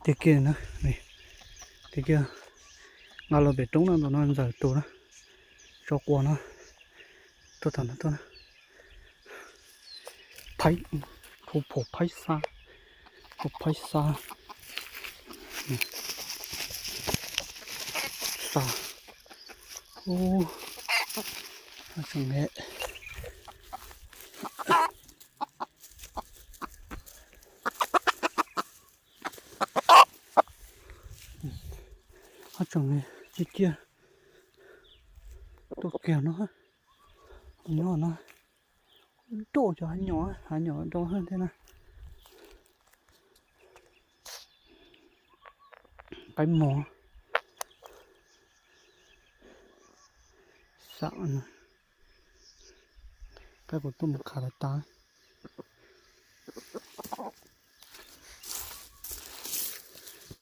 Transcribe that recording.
Tiag kiag na, tiag kiag. Nqa los pem roob no, ntawm no ntxawm tus na, tso quas no, tuaj tom no tuaj na. Phaib, phaib xa, phaib xa, xa, ub, tseem ne, tseem ne, ciaj ciaj, tuaj kiag no, nyob no, nrauj cov hav nyom, hav nyom nrau thiab na. Qaib mos, xam, qaib kuv tuaj mus khav tas tas.